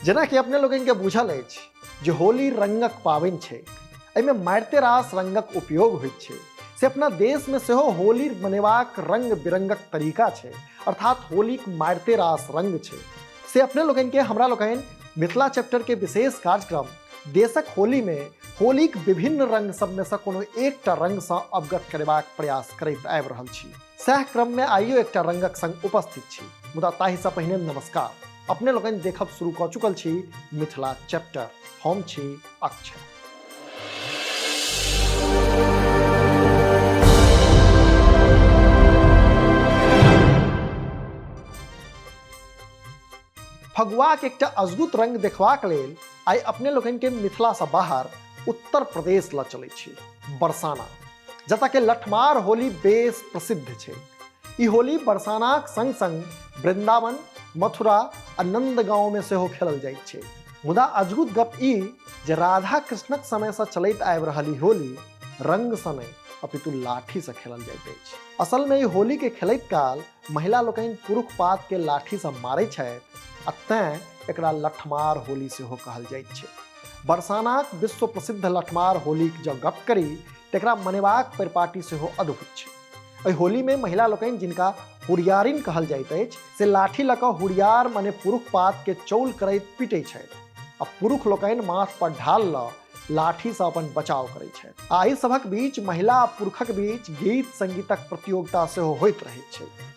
जेनाकि अपने लोकनिके बुझल अछि जे होली रंगक पाबनि छै, एहिमे मारिते रास रंगक उपयोग होइत छै। से अपना देशमे सेहो होली मनेबाक रंग बिरंगक तरीका छै, अर्थात होलीक मारिते रास रंग छै। से अपने लोकनिके हमरा लोकनि मिथिला चैप्टर के विशेष कार्यक्रम देशक होली में होलीक विभिन्न रंग सबमे सँ कोनो एकटा रंगसँ अवगत करेबाक प्रयास करैत आबि रहल छी। सएह क्रममे आइयो एकटा रंगक संग उपस्थित छी, मुदा ताहिसँ पहिने नमस्कार। अपने लोकनि देखब शुरू कऽ चुकल छी मिथिला चैप्टर। हम छी अक्षय। फगुआक एकटा अजगुत रंग देखबाक लेल आइ अपने लोकनि के मिथिला सँ बाहर उत्तर प्रदेश लऽ चलै छी, बरसाना, जतऽ के लठमार होली बेस प्रसिद्ध छै। ई होली बरसानाक संग संग वृंदावन, मथुरा आ नंदगांव में सेहो खेलल जाइत छै। मुदा अजगुत गप ई जे राधा कृष्णक समय सँ चलैत आबि रहल ई होली रंग सँ नहि अपितु लाठी सँ खेलल जाइत अछि। असल में ई होली के खेलैत काल महिला लोकनि पुरुख पात के लाठी सँ मारै छथि आ तैं एकरा लठमार होली सेहो कहल जाइत छै। बरसानाक विश्व प्रसिद्ध लठमार होलीक जँ गप करी तऽ एकरा मनेबाक परिपाटी सेहो अद्भुत छै। एहि होली में महिला लोकनि जिनका हुरियारिन कहल जाइत अछि से लाठी लऽ कऽ हुरियार मने पुरुख पात के चौल करैत पीटै छथि आ पुरुख लोकनि माथ पर ढाल लऽ लाठीसँ अपन बचाव करै छथि। आ एहि सभक बीच महिला आ पुरुखक बीच गीत संगीतक प्रतियोगिता सेहो होइत रहैत छै।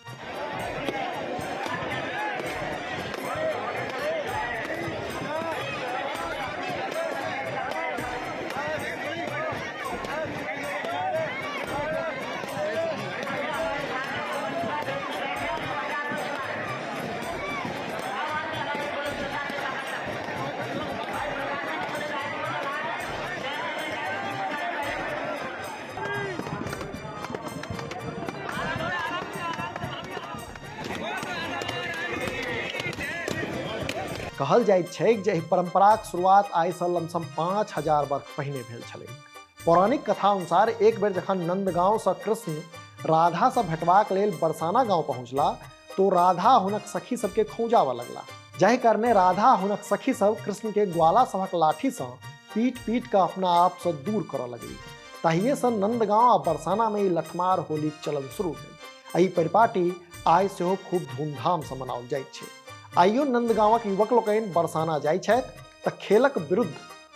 कहल जाइत छैक जे एहि परंपराक शुरुआत आइसँ लमसम 5000 वर्ष पहिने भेल छलैक। पौराणिक कथा अनुसार एक बेर जखन नंदगांवसँ कृष्ण राधासँ भेटबाक लेल बरसाना गांव पहुँचला तो राधा हुनक सखी सबके खौंजाबऽ लगला, जाहि कारणे राधा हुनक सखी सब कृष्ण के ग्वाला सभक लाठीसँ पीट पीट कऽ अपना आपसँ दूर करऽ लगली। ताहिएसँ नंदगांव आ बरसाना में ई लठमार होलीक चलन शुरू भेल आ ई परिपाटी आइ सेहो खूब धूमधामसँ मनाओल जाइत छै। आइयो नंदगांवक युवक लोकनि बरसाना जाइ छथि तऽ खेलक विरुद्ध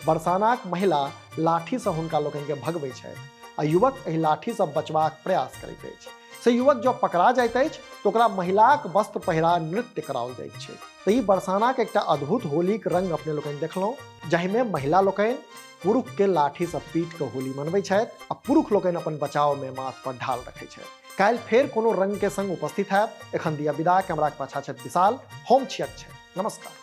बरसानाक महिला लाठीसँ हुनका लोकनिके भगबै छथि आ युवक एहि लाठीसँ बचबाक प्रयास करैत अछि। से युवक जँ पकड़ा जाइत अछि तऽ ओकरा महिलाक वस्त्र पहिरा नृत्य कराओल जाइत छै। तऽ ई बरसानाक एकटा अद्भुत होलीक रंग अपने लोकनि देखलहुँ, जाहिमे महिला लोकनि पुरुषके लाठीसँ पीट कऽ होली मनबै छथि आ पुरुष लोकनि अपन बचावमे माथ पर ढाल रखै छथि। काल्हि फेर कोनो रंगके संग उपस्थित हैब। एखन दिया विदा। कैमराक पाछा छथि विशाल, हम छी अक्षय। नमस्कार।